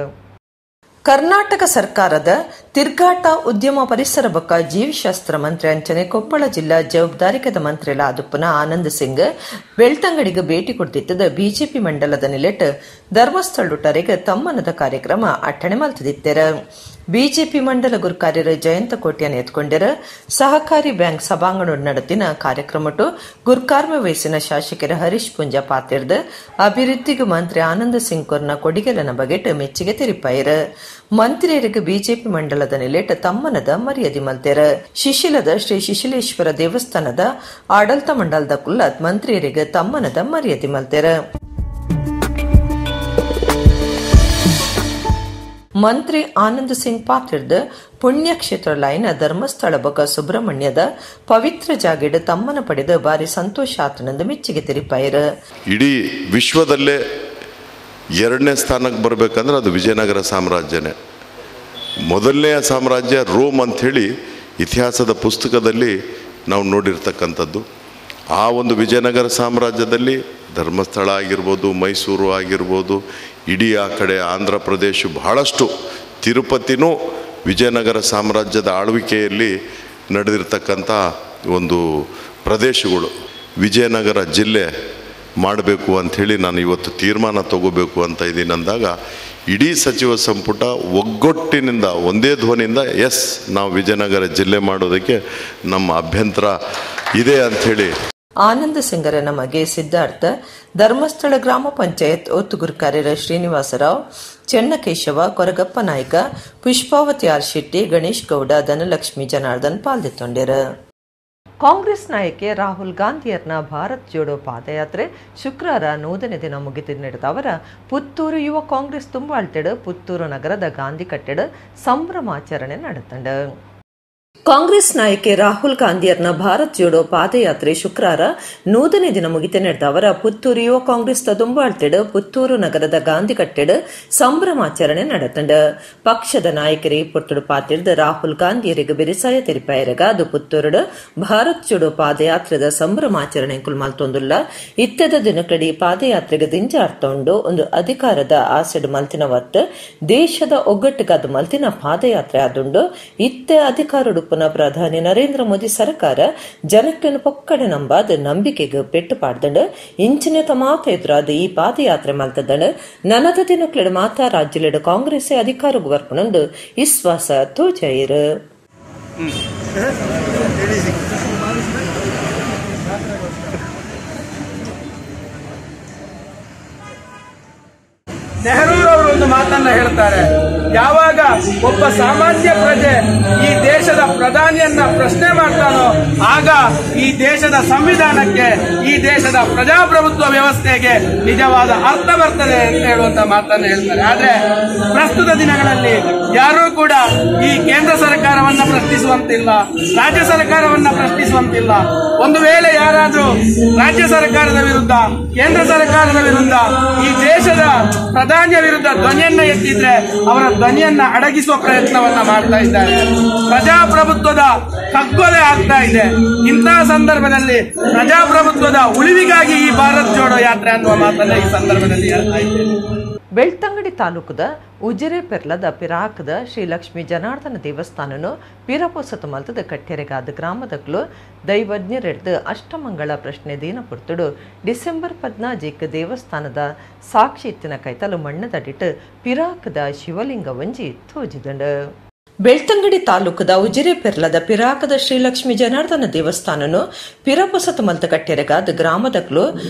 ಕರ್ನಾಟಕ ಸರ್ಕಾರದ ತಿರುಗಾಟ ಉದ್ಯಮ ಪರಿಸರ ಬಕ ಜೀವಿಶಾಸ್ತ್ರ ಮಂತ್ರಿ ಅಂಚನೆ ಕೊಪ್ಪಳ ಜಿಲ್ಲಾ ಜವಾಬ್ದಾರಿಕದ ಮಂತ್ರಿ ಲಾದುಪ್ಪನ ಆನಂದ್ ಸಿಂಗ್ ಬೆಳ್ತಂಗಡಿಗೆ ಭೇಟಿ ಕೊಡ್ತಿದ್ದದ ಬಿಜೆಪಿ ಮಂಡಲದ ನಿಲೆಟ್ ಧರ್ಮಸ್ಥಳಟರಿಗೆ ತಮ್ಮನದ ಕಾರ್ಯಕ್ರಮ ಅಟ್ಟಣೆ ಮಲ್ತದಿತ್ತೆರ. ಬಿಜೆಪಿ ಮಂಡಲ ಗುರುಕಾರ್ಯರ ಜಯಂತ ಕೋಟ್ಯಾನ್ ಎತ್ಕೊಂಡಿರ ಸಹಕಾರಿ ಬ್ಯಾಂಕ್ ಸಭಾಂಗಣ ನಡೆತಿನ ಕಾರ್ಯಕ್ರಮಟು ಗುರ್ಕಾರ್ಮ ವಯಸ್ಸಿನ ಶಾಸಕರ ಹರೀಶ್ ಪುಂಜಾ ಪಾತಿರ್ದ ಅಭಿವೃದ್ಧಿಗೆ ಮಂತ್ರಿ ಆನಂದ ಸಿಂಗ್ ಕೊರ್ನ ಕೊಡಿಗೆಲನ ಬಗೆಟ್ ಮೆಚ್ಚುಗೆ ತೆರಿಪಾಯಿರ. ಮಂತ್ರಿಯರಿಗೆ ಬಿಜೆಪಿ ಮಂಡಲದ ನಿಲೆಟ್ ತಮ್ಮನದ ಮರ್ಯಾದೆ ಮಲ್ತೆರ. ಶಿಶಿಲದ ಶ್ರೀ ಶಿಶಿಲೇಶ್ವರ ದೇವಸ್ಥಾನದ ಆಡಳಿತ ಮಂಡಲದ ಕುಲ್ಲತ್ ಮಂತ್ರಿಯರಿಗೆ ತಮ್ಮನದ ಮರ್ಯಾದೆ ಮಲ್ತೆರ. ಮಂತ್ರಿ ಆನಂದ್ ಸಿಂಗ್ ಪಾತಿರ್ದ ಪುಣ್ಯಕ್ಷೇತ್ರ ಲೈನ ಧರ್ಮಸ್ಥಳ ಬಕ ಸುಬ್ರಹ್ಮಣ್ಯದ ಪವಿತ್ರ ಜಾಗೆಡ್ ತಮ್ಮನ ಪಡೆದ ಬಾರಿ ಸಂತೋಷ ಆತನಂದು ಮೆಚ್ಚುಗೆ ತೆರಿಪಾಯಿರ. ಇಡೀ ವಿಶ್ವದಲ್ಲೇ ಎರಡನೇ ಸ್ಥಾನಕ್ಕೆ ಬರಬೇಕಂದ್ರೆ ಅದು ವಿಜಯನಗರ ಸಾಮ್ರಾಜ್ಯನೇ. ಮೊದಲನೆಯ ಸಾಮ್ರಾಜ್ಯ ರೋಮ್ ಅಂಥೇಳಿ ಇತಿಹಾಸದ ಪುಸ್ತಕದಲ್ಲಿ ನಾವು ನೋಡಿರ್ತಕ್ಕಂಥದ್ದು. ಆ ಒಂದು ವಿಜಯನಗರ ಸಾಮ್ರಾಜ್ಯದಲ್ಲಿ ಧರ್ಮಸ್ಥಳ ಆಗಿರ್ಬೋದು, ಮೈಸೂರು ಆಗಿರ್ಬೋದು, ಇಡೀ ಆ ಕಡೆ ಆಂಧ್ರ ಪ್ರದೇಶ, ಬಹಳಷ್ಟು ತಿರುಪತಿನೂ ವಿಜಯನಗರ ಸಾಮ್ರಾಜ್ಯದ ಆಳ್ವಿಕೆಯಲ್ಲಿ ನಡೆದಿರ್ತಕ್ಕಂಥ ಒಂದು ಪ್ರದೇಶಗಳು. ವಿಜಯನಗರ ಜಿಲ್ಲೆ ಮಾಡಬೇಕು ಅಂಥೇಳಿ ನಾನು ಇವತ್ತು ತೀರ್ಮಾನ ತಗೋಬೇಕು ಅಂತ ಇದ್ದೀನಿ ಅಂದಾಗ ಇಡೀ ಸಚಿವ ಸಂಪುಟ ಒಗ್ಗಟ್ಟಿನಿಂದ ಒಂದೇ ಧ್ವನಿಯಿಂದ ಎಸ್ ನಾವು ವಿಜಯನಗರ ಜಿಲ್ಲೆ ಮಾಡೋದಕ್ಕೆ ನಮ್ಮ ಅಭ್ಯಂತರ ಇದೆ ಅಂಥೇಳಿ. ಆನಂದ ಸಿಂಗರ ನಮಗೆ ಸಿದ್ಧಾರ್ಥ, ಧರ್ಮಸ್ಥಳ ಗ್ರಾಮ ಪಂಚಾಯತ್ ಒತ್ತುಗುರುಕಾರ್ಯರ ಶ್ರೀನಿವಾಸರಾವ್, ಚೆನ್ನಕೇಶವ, ಕೊರಗಪ್ಪ ನಾಯ್ಕ, ಪುಷ್ಪಾವತಿ ಆರ್ ಶೆಟ್ಟಿ, ಗಣೇಶ್ ಗೌಡ, ಧನಲಕ್ಷ್ಮಿ ಜನಾರ್ದನ್ ಪಾಲ್ದಿತ್ತೊಂಡಿರ. ಕಾಂಗ್ರೆಸ್ ನಾಯಕಿ ರಾಹುಲ್ ಗಾಂಧಿಯರ್ನ ಭಾರತ್ ಜೋಡೋ ಪಾದಯಾತ್ರೆ ಶುಕ್ರವಾರ 100ನೇ ದಿನ ಮುಗಿದು ನಡೆದವರ ಪುತ್ತೂರು ಯುವ ಕಾಂಗ್ರೆಸ್ ತುಂಬಾಳ್ತೆಡು ಪುತ್ತೂರು ನಗರದ ಗಾಂಧಿ ಕಟ್ಟೆಡ ಸಂಭ್ರಮಾಚರಣೆ ನಡೆತಂಡ. ಕಾಂಗ್ರೆಸ್ ನಾಯಕಿ ರಾಹುಲ್ ಗಾಂಧಿಯರ್ನ ಭಾರತ್ ಜೋಡೋ ಪಾದಯಾತ್ರೆ ಶುಕ್ರವಾರ 100ನೇ ದಿನ ಮುಗಿತ ನಡೆದವರ ಪುತ್ತೂರು ಯುವ ಕಾಂಗ್ರೆಸ್ ದುಂಬಾಳ್ತೆಡು ಪುತ್ತೂರು ನಗರದ ಗಾಂಧಿ ಕಟ್ಟೆಡು ಸಂಭ್ರಮಾಚರಣೆ ನಡೆತಂಡ. ಪಕ್ಷದ ನಾಯಕರಿ ಪುತ್ತೂರು ಪಾತಿರ್ದ ರಾಹುಲ್ ಗಾಂಧಿಯರಿಗೆ ಬೆರಿಸಾಯ ತೆರಿಪಾಯರಗ ಅದು ಪುತ್ತೂರುಡು ಭಾರತ್ ಜೋಡೋ ಪಾದಯಾತ್ರೆದ ಸಂಭ್ರಮಾಚರಣೆ ಕುಲ್ಮಲ್ತೊಂದುಲ್ಲ. ಇತ್ತದ ದಿನಕಡಿ ಪಾದಯಾತ್ರೆಗೆ ದಿಂಜ ಅರ್ಥೊಂಡು ಒಂದು ಅಧಿಕಾರದ ಆಸೆಡು ಮಲ್ತಿನ ವತ್ತು ದೇಶದ ಒಗ್ಗಟ್ಟಿಗಾದ ಮಲ್ತಿನ ಪಾದಯಾತ್ರೆ ಆದುಂಡು. ಇತ್ತೆ ಅಧಿಕಾರಡು ಪುನಃ ಪ್ರಧಾನಿ ನರೇಂದ್ರ ಮೋದಿ ಸರ್ಕಾರ ಜನಕ್ಕೆ ಪೊಕ್ಕಡೆ ನಂಬಾದ ನಂಬಿಕೆಗೆ ಪೆಟ್ಟು ಪಾಡ್ದಂಡು ಇಂಚಿನ ತಮಾತ ಎದುರಾದ ಈ ಪಾದಯಾತ್ರೆ ಮಲ್ತದಂಡು. ನನದ ದಿನಕ್ಲೆಡು ಮಾತಾ ರಾಜ್ಯಲೆಡು ಕಾಂಗ್ರೆಸ್ ಅಧಿಕಾರಕ್ಕೆ ಬರ್ಪಣಂದು ವಿಶ್ವಾಸ ತೋಜಾಯಿರು. ನೆಹರೂರವರು ಒಂದು ಮಾತನ್ನ ಹೇಳ್ತಾರೆ, ಯಾವಾಗ ಒಬ್ಬ ಸಾಮಾನ್ಯ ಪ್ರಜೆ ಈ ದೇಶದ ಪ್ರಧಾನಿಯನ್ನ ಪ್ರಶ್ನೆ ಮಾಡ್ತಾನೋ ಆಗ ಈ ದೇಶದ ಸಂವಿಧಾನಕ್ಕೆ, ಈ ದೇಶದ ಪ್ರಜಾಪ್ರಭುತ್ವ ವ್ಯವಸ್ಥೆಗೆ ನಿಜವಾದ ಅರ್ಥ ಬರ್ತದೆ ಅಂತ ಹೇಳುವಂತ ಮಾತನ್ನು ಹೇಳ್ತಾರೆ. ಆದ್ರೆ ಪ್ರಸ್ತುತ ದಿನಗಳಲ್ಲಿ ಯಾರೂ ಕೂಡ ಈ ಕೇಂದ್ರ ಸರ್ಕಾರವನ್ನ ಪ್ರಶ್ನಿಸುವ ಪ್ರಶ್ನಿಸುವಂತಿಲ್ಲ, ರಾಜ್ಯ ಸರ್ಕಾರವನ್ನ ಪ್ರಶ್ನಿಸುವಂತಿಲ್ಲ. ಒಂದು ವೇಳೆ ಯಾರಾದರೂ ರಾಜ್ಯ ಸರ್ಕಾರದ ವಿರುದ್ಧ, ಕೇಂದ್ರ ಸರ್ಕಾರದ ವಿರುದ್ಧ, ಈ ದೇಶದ ಪ್ರಧಾನಿಯ ವಿರುದ್ಧ ಧ್ವನಿಯನ್ನ ಎತ್ತಿದ್ರೆ ಅವರ ಧ್ವನಿಯನ್ನ ಅಡಗಿಸುವ ಪ್ರಯತ್ನವನ್ನ ಮಾಡ್ತಾ ಇದ್ದಾರೆ. ಪ್ರಜಾಪ್ರಭುತ್ವದ ಕಗ್ಗೊಲೆ ಆಗ್ತಾ ಇದೆ. ಇಂತಹ ಸಂದರ್ಭದಲ್ಲಿ ಪ್ರಜಾಪ್ರಭುತ್ವದ ಉಳಿವಿಗಾಗಿ ಈ ಭಾರತ್ ಜೋಡೋ ಯಾತ್ರೆ ಅನ್ನುವ ಮಾತನ್ನ ಈ ಸಂದರ್ಭದಲ್ಲಿ ಹೇಳ್ತಾ ಇದ್ದೇನೆ. ಬೆಳ್ತಂಗಡಿ ತಾಲೂಕದ ಉಜಿರೆ ಪೆರ್ಲದ ಪಿರಾಕದ ಶ್ರೀ ಲಕ್ಷ್ಮೀ ಜನಾರ್ದನ ದೇವಸ್ಥಾನನು ಪಿರಪೊಸತು ಮಲ್ತದ ಕಟ್ಟೆರೆಗಾದ ಗ್ರಾಮದಕ್ಲು ದೈವಜ್ಞರೆಡ್ದು ಅಷ್ಟಮಂಗಳ ಪ್ರಶ್ನೆ ದೇನ ಪುರ್ತುಡು ಡಿಸೆಂಬರ್ 14 ದೇವಸ್ಥಾನದ ಸಾಕ್ಷಿ ಇತ್ತಿನ ಕೈತಲು ಮಣ್ಣದಡಿಟ್ಟು ಪಿರಾಕದ ಶಿವಲಿಂಗ ವಂಜಿ ತೋಜಿದಂಡು. ಬೆಳ್ತಂಗಡಿ ತಾಲೂಕದ ಉಜಿರೆ ಪೆರ್ಲದ ಪಿರಾಕದ ಶ್ರೀಲಕ್ಷ್ಮೀ ಜನಾರ್ದನ ದೇವಸ್ಥಾನನು ಪಿರಪೊಸತು ಮಲ್ತ ಕಟ್ಟೆರೆಗಾದ ಗ್ರಾಮದಕ್ಲು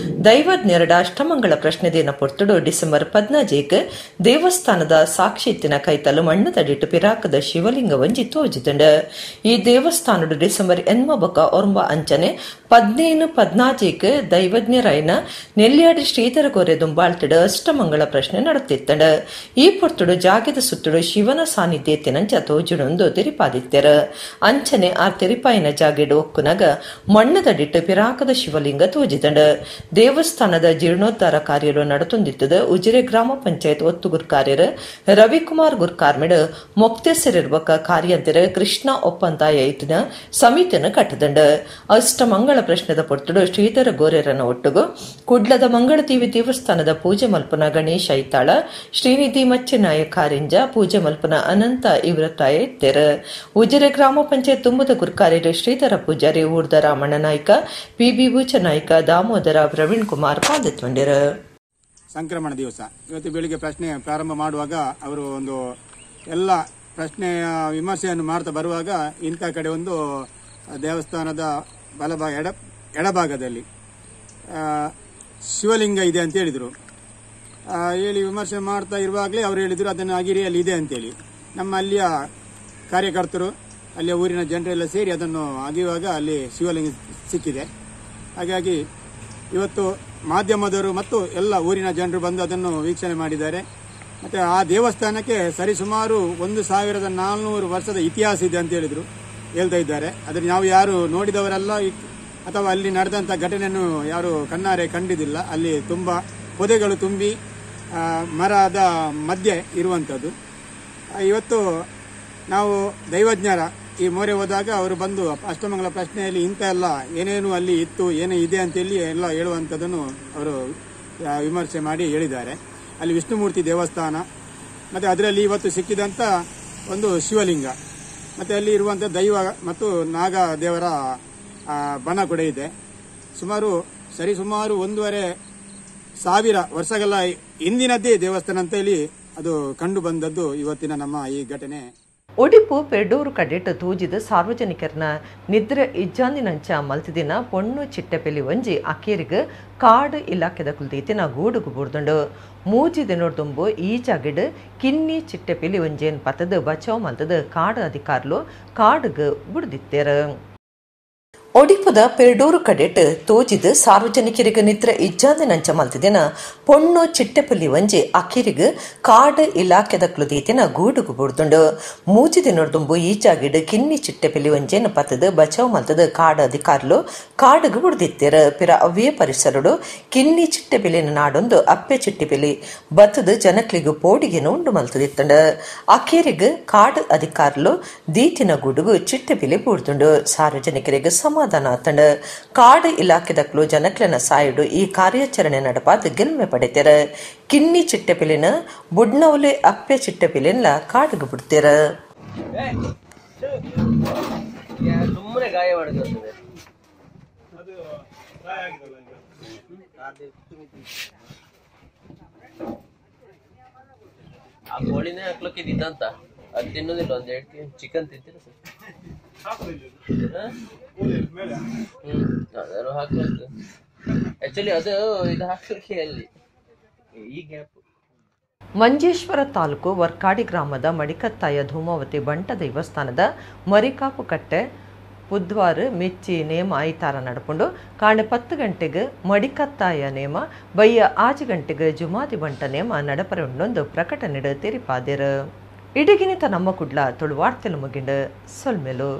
ದೈವಜ್ಞರಡ ಅಷ್ಟಮಂಗಳ ಪ್ರಶ್ನೆ ದೇನ ಪೊರ್ತುಡು ಡಿಸೆಂಬರ್ 14 ದೇವಸ್ಥಾನದ ಸಾಕ್ಷಿ ಇತ್ತಿನ ಕೈತಲು ಮಣ್ಣದಡಿಟ್ಟು ಪಿರಾಕದ ಶಿವಲಿಂಗ ವಂಜಿ ತೋಜಿದಂಡು. ಈ ದೇವಸ್ಥಾನಡು ಡಿಸೆಂಬರ್ 8 ಒರ್ಂಬ ಅಂಚನೆ 15 14 ದೈವಜ್ಞರೈನ ನೆಲ್ಯಾಡಿ ಶ್ರೀಧರ ಗೊರೆ ದುಂಬಾಳ್ತಿಡು ಅಷ್ಟಮಂಗಳ ಪ್ರಶ್ನೆ ನಡೆತಿತ್ತಂಡು. ಈ ಪೊರ್ತುಡು ಜಾಗೆದ ಸುತ್ತುಡು ಶಿವನ ಸಾನ್ನಿಧ್ಯ ತಿನಂಚ ತೋಜುಡೊಂದು ತೆರಿಪಾದಿತ್ತೆರ. ಅಂಚನೆ ಆ ತೆರಿಪಾಯಿನ ಜಾಗೆಡು ಒಕ್ಕುನಗ ಮಣ್ಣದಡಿಟ್ಟು ಪಿರಾಕದ ಶಿವಲಿಂಗ ತೋಜಿದಂಡು. ದೇವಸ್ಥಾನದ ಜೀರ್ಣೋದ್ಧಾರ ಕಾರ್ಯಲು ನಡೆತೊಂದಿತ್ತದ ಉಜಿರೆ ಗ್ರಾಮ ಪಂಚಾಯತ್ ಒತ್ತು ಗುರ್ಕಾರ್ಯರು ರವಿಕುಮಾರ್ ಗುರ್ಕಾರ್ಮಿಡು ಮೊಕ್ತೇಸರಿರ್ಬಕ ಕಾರ್ಯಂತರ ಕೃಷ್ಣ ಒಪ್ಪಂದಾಯ ಇತ್ತಿನ ಸಮಿತಿಯನ್ನು ಕಟ್ಟದಂಡು. ಅಷ್ಟಮಂಗಳ ಪ್ರಶ್ನೆದ ಪೊರ್ತುಡು ಶ್ರೀಧರ ಗೋರೆರನ ಒಟ್ಟುಗು ಕುಡ್ಲದ ಮಂಗಳದೇವಿ ದೇವಸ್ಥಾನದ ಪೂಜೆ ಮಲ್ಪನ ಗಣೇಶ ಐತಾಳ, ಶ್ರೀನಿಧಿ ಮಚ್ಚಿನಾಯ ಕಾರಿಂಜ, ಪೂಜೆ ಮಲ್ಪನ ಅನಂತ ಇವರ ಇತ್ತೆರ. ಉಜಿರೆ ಗ್ರಾಮ ಪಂಚಾಯತ್ ತುಂಬದ ಗುರ್ಕಾರ್ಯರು ಶ್ರೀಧರ ಪೂಜಾರಿ, ಊರ್ದ ರಾಮಣ್ಣ ನಾಯ್ಕ, ಪಿಬಿ ನಾಯ್ಕ, ದಾಮೋದರ, ಪ್ರವೀಣ್ ಕುಮಾರ್ ಪಾಲ್ಗೊಂಡಿರು. ಸಂಕ್ರಮಣ ದಿವಸ ಇವತ್ತು ಬೆಳಿಗ್ಗೆ ಪ್ರಶ್ನೆ ಪ್ರಾರಂಭ ಮಾಡುವಾಗ ಅವರು ಒಂದು ಎಲ್ಲ ಪ್ರಶ್ನೆಯ ವಿಮರ್ಶೆಯನ್ನು ಮಾಡ್ತಾ ಬರುವಾಗ ಇಂಥ ಕಡೆ ಒಂದು ದೇವಸ್ಥಾನದ ಬಲಭಾಗ ಎಡಭಾಗದಲ್ಲಿ ಶಿವಲಿಂಗ ಇದೆ ಅಂತ ಹೇಳಿದರು. ಹೇಳಿ ವಿಮರ್ಶೆ ಮಾಡ್ತಾ ಇರುವಾಗಲೇ ಅವರು ಹೇಳಿದರು ಅದನ್ನು ಅಗಿರಿಯಲ್ಲಿ ಇದೆ ಅಂತೇಳಿ. ನಮ್ಮ ಅಲ್ಲಿಯ ಕಾರ್ಯಕರ್ತರು, ಅಲ್ಲಿಯ ಊರಿನ ಜನರೆಲ್ಲ ಸೇರಿ ಅದನ್ನು ಅಗಿಯುವಾಗ ಅಲ್ಲಿ ಶಿವಲಿಂಗ ಸಿಕ್ಕಿದೆ. ಹಾಗಾಗಿ ಇವತ್ತು ಮಾಧ್ಯಮದವರು ಮತ್ತು ಎಲ್ಲ ಊರಿನ ಜನರು ಬಂದು ಅದನ್ನು ವೀಕ್ಷಣೆ ಮಾಡಿದ್ದಾರೆ. ಮತ್ತು ಆ ದೇವಸ್ಥಾನಕ್ಕೆ ಸರಿಸುಮಾರು 1400 ವರ್ಷದ ಇತಿಹಾಸ ಇದೆ ಅಂತ ಹೇಳ್ತಾ ಇದ್ದಾರೆ. ಅದನ್ನು ನಾವು ಯಾರು ನೋಡಿದವರಲ್ಲ ಅಥವಾ ಅಲ್ಲಿ ನಡೆದಂಥ ಘಟನೆಯನ್ನು ಯಾರು ಕಣ್ಣಾರೆ ಕಂಡಿದ್ದಿಲ್ಲ. ಅಲ್ಲಿ ತುಂಬ ಪೊದೆಗಳು ತುಂಬಿ ಮರದ ಮಧ್ಯೆ ಇರುವಂಥದ್ದು. ಇವತ್ತು ನಾವು ದೈವಜ್ಞರ ಈ ಮೋರೆ ಹೋದಾಗ ಅವರು ಬಂದು ಅಷ್ಟಮಂಗಲ ಪ್ರಶ್ನೆಯಲ್ಲಿ ಇಂಥ ಎಲ್ಲ ಏನೇನು ಅಲ್ಲಿ ಇತ್ತು, ಏನೇ ಇದೆ ಅಂತೇಳಿ ಎಲ್ಲ ಹೇಳುವಂಥದ್ದನ್ನು ಅವರು ವಿಮರ್ಶೆ ಮಾಡಿ ಹೇಳಿದ್ದಾರೆ. ಅಲ್ಲಿ ವಿಷ್ಣುಮೂರ್ತಿ ದೇವಸ್ಥಾನ ಮತ್ತು ಅದರಲ್ಲಿ ಇವತ್ತು ಸಿಕ್ಕಿದಂಥ ಒಂದು ಶಿವಲಿಂಗ ಮತ್ತು ಅಲ್ಲಿ ಇರುವಂಥ ದೈವ ಮತ್ತು ನಾಗ ದೇವರ ಬಣ ಕೂಡ ಇದೆ. ಸರಿಸುಮಾರು 1500 ವರ್ಷಗಳ ಹಿಂದಿನದ್ದೇ ದೇವಸ್ಥಾನ ಅಂತ ಹೇಳಿ ಅದು ಕಂಡು ಬಂದದ್ದು ಇವತ್ತಿನ ನಮ್ಮ ಈ ಘಟನೆ. ಒಡಿಪು ಪೆರ್ಡೂರು ಕಡೆಟ್ ತೂಜಿದ ಸಾರ್ವಜನಿಕರನ ನಿದ್ರೆ ಇಜ್ಜಾಂದಿನಂಚ ಮಲ್ತಿದಿನ ಪೊಣ್ಣು ಚಿಟ್ಟೆಪೆಲಿ ಒಂಜಿ ಅಕೇರಿಗ ಕಾಡು ಇಲಾಖೆದ ಕುಲ್ದೀತಿನ ಗೂಡುಗು ಬೂರ್ದುಂಡು. ಮೂಜಿ ದಿನೊಡ್ದುಂಬು ಈ ಜಾಗಿಡ್ ಕಿನ್ನಿ ಚಿಟ್ಟೆಪೆಲಿ ಒಂಜೇನ್ ಪತದ ಬಚಾವ್ ಮಲ್ತದ ಕಾಡು ಅಧಿಕಾರಿಲು ಕಾಡುಗು ಬುಡ್ದಿತ್ತೇರು. ಒಡಿಪುದ ಪೆರ್ಡೂರು ಕಡೆಟ್ ತೋಜಿದ ಸಾರ್ವಜನಿಕರಿಗೆ ನಿದ್ರೆ ಇಜ್ಜಾಂದಿನಂಚ ಮಲ್ತಿದಿನ ಪೊಣ್ಣು ಚಿಟ್ಟೆಪಲ್ಲಿ ಒಂಜಿ ಅಕಿರಿಗ್ ಕಾಡು ಇಲಾಖೆದ ಕುಲದೀತಿನ ಗೂಡುಗು ಬುಡ್ದುಂಡು. ಮೂಜಿ ದಿನೊಡ್ದುಂಬು ಈ ಜಾಗಿಡ್ ಕಿನ್ನಿ ಚಿಟ್ಟೆಪಲ್ಲಿ ಒಂಜೇನು ಪತದ ಬಚಾವ್ ಮಲ್ತದ ಕಾಡು ಅಧಿಕಾರಿಲು ಕಾಡುಗು ಬುಡ್ದಿತ್ತೆರ್. ಪಿರ ಅವ್ವೇ ಪರಿಸರಡು ಕಿನ್ನಿ ಚಿಟ್ಟೆಪಿಲಿನ ನಾಡೊಂದು ಅಪ್ಪೆ ಚಿಟ್ಟೆಪಿಲಿ ಬತ್ತದ ಜನಕ್ಲಿಗು ಪೋಡಿಗೆನು ಉಂಡು ಮಲ್ತದಿತ್ತಂಡು. ಅಕೇರಿಗ್ ಕಾಡು ಅಧಿಕಾರಿಲು ದೀತಿನ ಗೂಡುಗು ಚಿಟ್ಟೆಪಿಲಿ ಬುಡ್ದುಂಡು. ಸಾರ್ವಜನಿಕರಿಗೆ ಸಮಾಧಾನ ಆತಂಡ. ಕಾಡು ಇಲಾಖೆದಕ್ಲು ಜನಕ್ಲೆನ ಸಾಯುಡು ಈ ಕಾರ್ಯಾಚರಣೆ ನಡಪಾದ ಗೆಲ್ಮೆ ಪಡೆತೆರ. ಕಿನ್ನಿ ಚಿಟ್ಟೆಪಿಲಿನ ಬುಡ್ನವಲೆ ಅಪ್ಪೆ ಚಿಟ್ಟೆಪಿಲಿನ ಕಾಡುಗು ಬಿಡ್ತೀರ. ಕೋಳಿನೇ ಹಾಕ್ಲಿಕ್ಕೆ ಇದ್ದಂತ ಅದು ತಿನ್ನೋದಿಲ್ಲ. ಒಂದ್ ಎರಡು ಚಿಕನ್ ತಿಂತೀರ ಸರ್? ಹಾಕ್ಬೇಕು ಆಕ್ಚುಲಿ ಅದು ಇದು ಹಾಕ್ಲಿಕ್ಕೆ ಅಲ್ಲಿ ಈ ಗ್ಯಾಪ್. ಮಂಜೇಶ್ವರ ತಾಲೂಕು ವರ್ಕಾಡಿ ಗ್ರಾಮದ ಮಡಿಕತ್ತಾಯ ಧೂಮಾವತಿ ಬಂಟ ದೇವಸ್ಥಾನದ ಮರಿಕಾಪು ಕಟ್ಟೆ ಬುಧವಾರ ಮೆಚ್ಚಿ ನೇಮ ಐತಾರ ನಡ್ಕೊಂಡು ಕಾಣೆ 10 ಗಂಟೆಗೆ ಮಡಿಕತ್ತಾಯ ನೇಮ, ಬಯ್ಯ 6 ಗಂಟೆಗೆ ಜುಮಾದಿ ಬಂಟ ನೇಮ ನಡಪರೆ ಉಂಡೊಂದು ಪ್ರಕಟಣೆ ತೆರಿಪಾದಿರು. ಇಡಗಿನಿತ ನಮ್ಮ ಕುಡ್ಲ ತುಳುವಾರ್ತೆಲು ಮುಗಿಂಡು ಸೊಲ್ಮೆಲು.